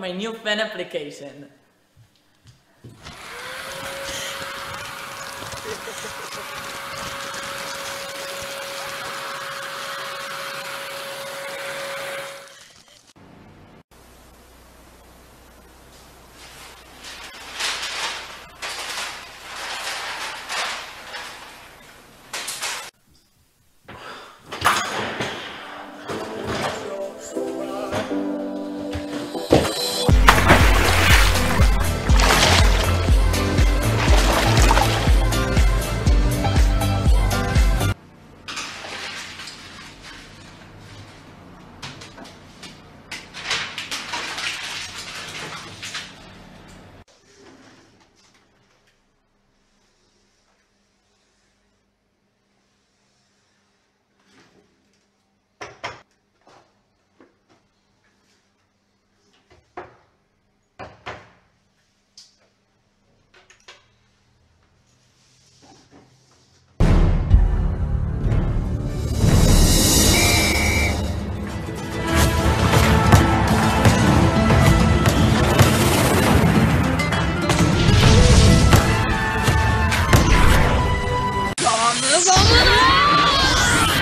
my new fan application.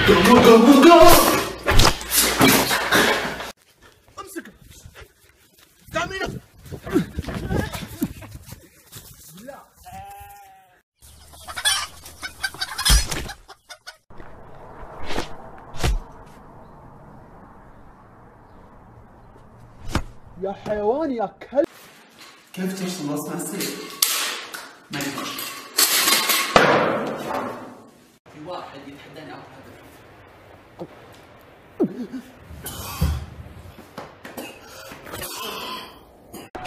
Go go go go! امسك تعمل. لا. يا حيوان يا كلب. كيف ترسم رسمة على السرير؟ ما ينفعش. في واحد يتحداني اعطي هدف.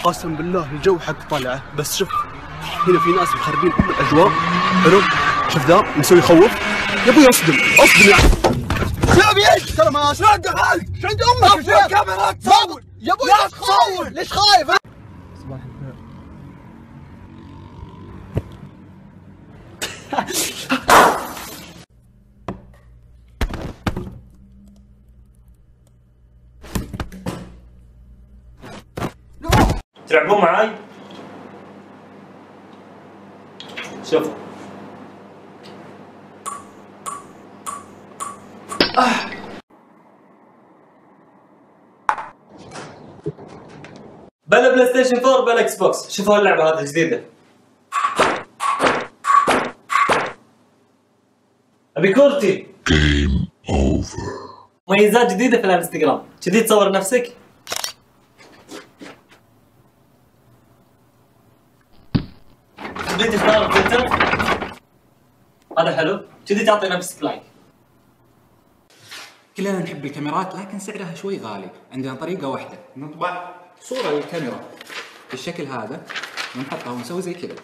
قسم بالله الجو حق طلعه، بس شوف هنا في ناس مخربين ام الاجواء. حلو، شوف ذا مسوي يخوف. يا ابوي اصدم اصدم يا يا ابي ايش؟ ترى ما شلون دخلت؟ شو عند امك؟ يا الكاميرا تصور يا ابوي. لا تصور، ليش خايف؟ صباح الخير. تلعبون معاي؟ شوفوا. بلا PlayStation 4 بلا Xbox، شوفوا اللعبة هذه الجديدة. ابي كورتي. Game over. مميزات جديدة في الانستغرام، كذي تصور نفسك. تبي تختار فلتر، هذا حلو، كذي تعطي نفسك like. كلنا نحب الكاميرات لكن سعرها شوي غالي. عندنا طريقة واحدة، نطبع صورة للكاميرا بالشكل هذا ونحطها ونسوي زي كذا،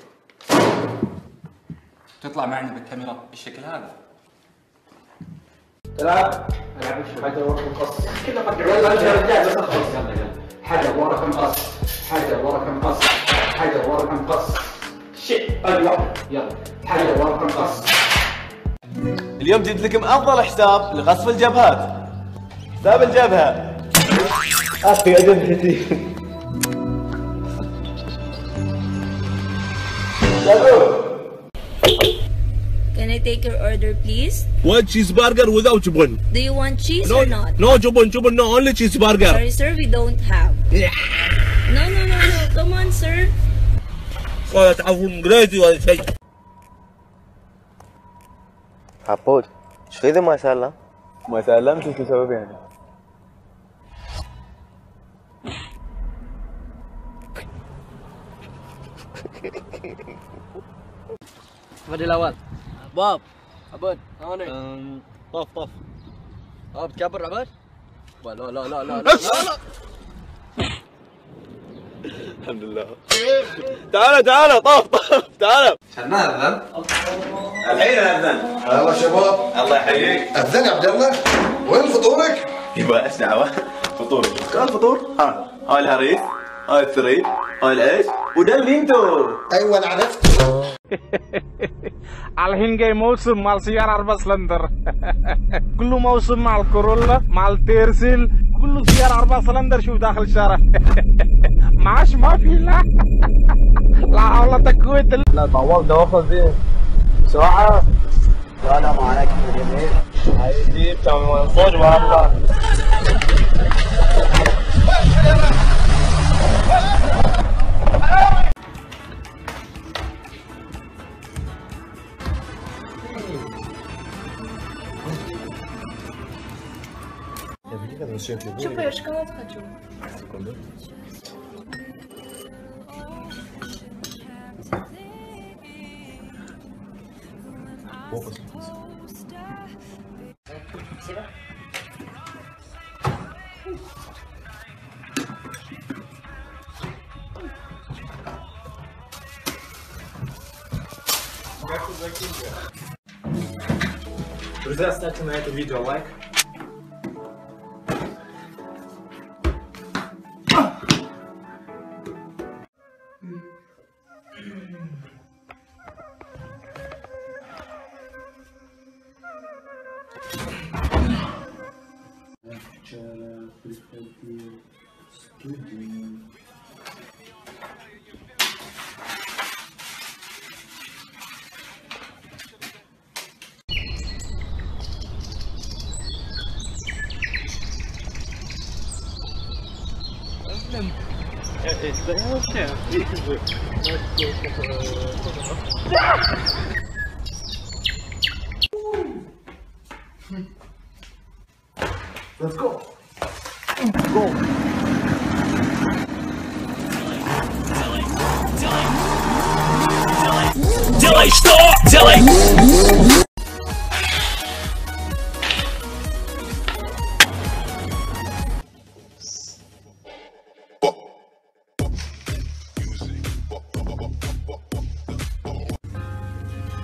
تطلع معنا بالكاميرا بالشكل هذا. تلعب؟ العب حجر ورقة مقص. كذا طق. يلا يا رجال بس اخلص. يلا يلا. حجر ورقة مقص، حجر ورقة مقص، حجر ورقة مقص. شيت، باقي واحدة. يلا حجر ورقة مقص. اليوم جبت لكم افضل حساب لقصف الجبهات، حساب الجبهة. اخي يا جبهتي. Can I take your order, please? One cheeseburger without جبن. Do you want cheese No, or not? no جبن, جبن, no, only cheeseburger. Sorry, sir, we don't have. No, no, no, no. Come on, sir. ولا تعرفون انجليزي ولا شيء. عبود، ايش في ذا ما سلم؟ ما سلمت شو سبب يعني؟ بدي الاول. باب عبود انا طف طف. بتكبر عبود؟ لا لا لا لا لا لا. الحمد لله. تعال تعال طاف طاف تعال. عشان ما اذن الحين اذن. هلا شباب. الله يحييك. اذن يا عبد الله، وين فطورك؟ يبا ايش دعوه؟ فطور، كان فطور؟ ها الهريس، هاي الثريد، هاي العيش، وده اللينتو. ايوه انا عرفت. الحين جاي موسم مال سيارة 4 سلندر. كله موسم مع الكورولا مع التيرسل، كله سيارة 4 سلندر. شوف داخل الشارع معاش ما في. لا لا حول ولا قوة. لا طولت واخذ دي ساعة. لا لا ما عليك جميل. هاي دي بتعمل صوت والله. Чупа, я шоколад хочу. Секунду. Спасибо. Друзья, ставьте на это видео лайк. Вчера приходил студент. Let's go. Go. Делай что? Делай!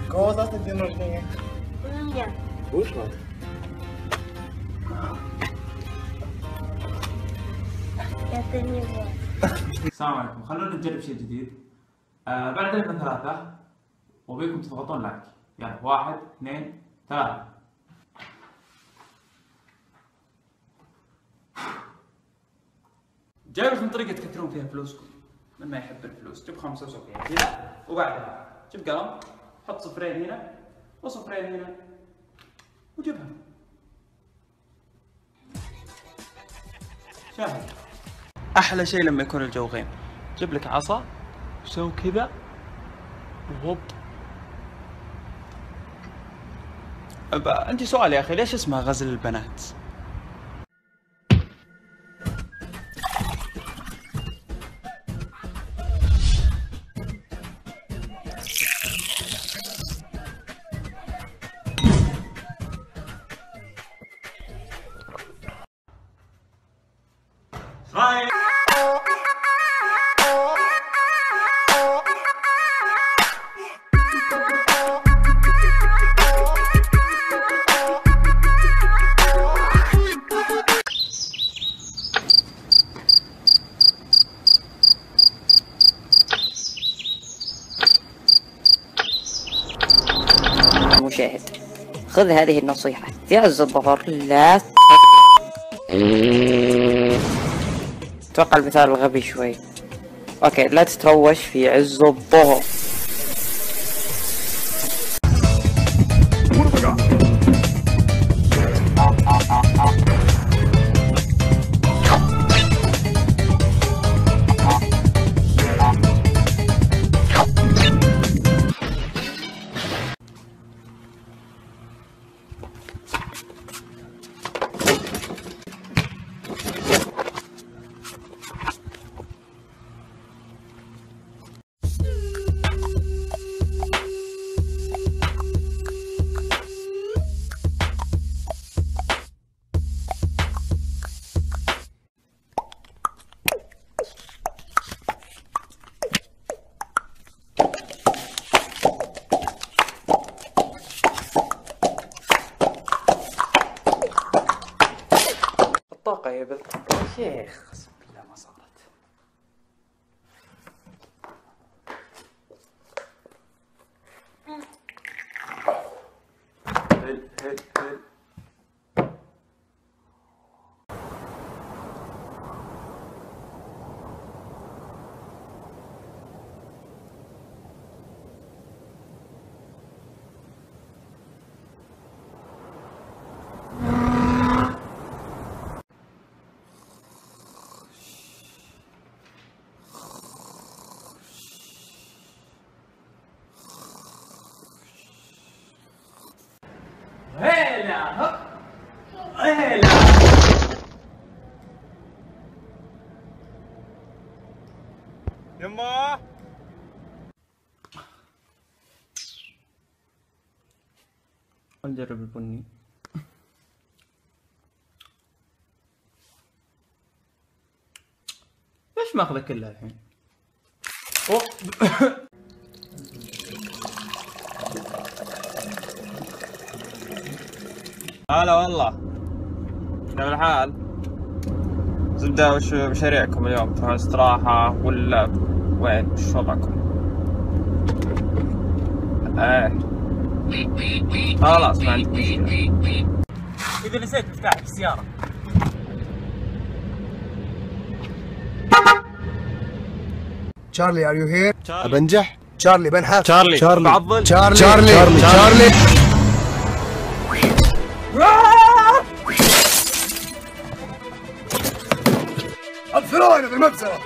Кого завтра день рождения? У меня. Будешь рад? Это не вот. السلام عليكم. خلونا نجرب شيء جديد. بعد من 3 وبيكم تضغطون لايك. يلا 1 2 3. جايب لكم طريقة تكثرون فيها فلوسكم. من ما يحب الفلوس جيب 5 وسوي كذا، وبعدها جيب قلم، حط صفرين هنا وصفرين هنا وجيبها. شاهد. أحلى شيء لما يكون الجو غيم، جيب لك عصا وسوي كذا وهوب. عندي سؤال يا أخي، ليش اسمها غزل البنات؟ مشاهد، خذ هذه النصيحة في عز الظهر لا اتوقع المثال الغبي شوي. اوكي، لا تتروش في عز الظهر. الطاقة يا بنت شيخ، قسم بالله ما صارت. هل هل هل. هلا هب هلا. يما نجرب البني. ليش ماخذه كلها الحين؟ هلا والله، كيف الحال؟ زبدة، وش مشاريعكم اليوم؟ تروحون استراحة ولا وين؟ وش وضعكم؟ ايه خلاص ما عندك مشكلة. إذا نسيت مفتاحك في السيارة. Charlie, are you here? بنجح؟ تشارلي بنحف. تشارلي. تشارلي بعضل. تشارلي تشارلي تشارلي. الفراعنة في المبزرة.